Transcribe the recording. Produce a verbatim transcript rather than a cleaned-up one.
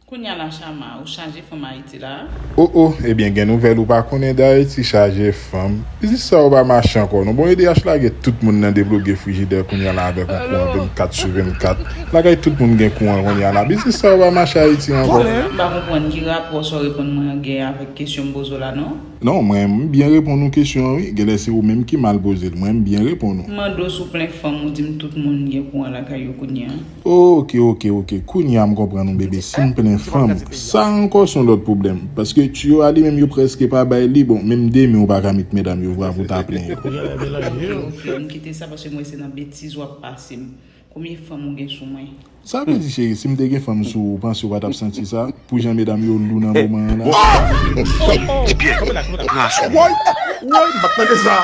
Kounye a la, Chama, ou chaje fanm Ayiti la? O o, ebyen gen nouvèl ou pa konnen de Ayiti chaje fanm. Biznis sa yo pa mache ankò non. Bon, E D H lage tout moun nan debloge frijidè kounye a la avèk yon kouran vennkat sou vennkat. Lakay tout moun gen kouran kounye a la. Biznis sa yo pa mache Ayiti ankò. M pa konprann ki rapò sa w reponn mwen an gen avèk kesyon m poze w la non. Non, mwen m byen reponn ou kesyon an wi. Genlè se ou menm ki mal poze l. Mwen m byen reponn ou. M mande w si w plen fanm, ou di m tout moun gen kouran lakay yo kounye a. Ok, ok, ok. Kounye a m konprann ou, bebe. Si m plen fanm, sa ankò se yon lòt pwoblèm. Paske tiyo a li menm yo prèske pa bay li. Bon, menm demi ou pa ka met medam yo vwa pou ta plen yo. Ok, ok, m kite sa paske m wè se nan betiz w ap pase m. Konbyen fanm ou gen sou mwen? Sa vle di, cheri, si m te gen fanm sou ou, ou panse ou pa t ap santi sa? Pou jan medam yo lou nan moman an la. Ebyen, Woy, woy, m pa t tande sa.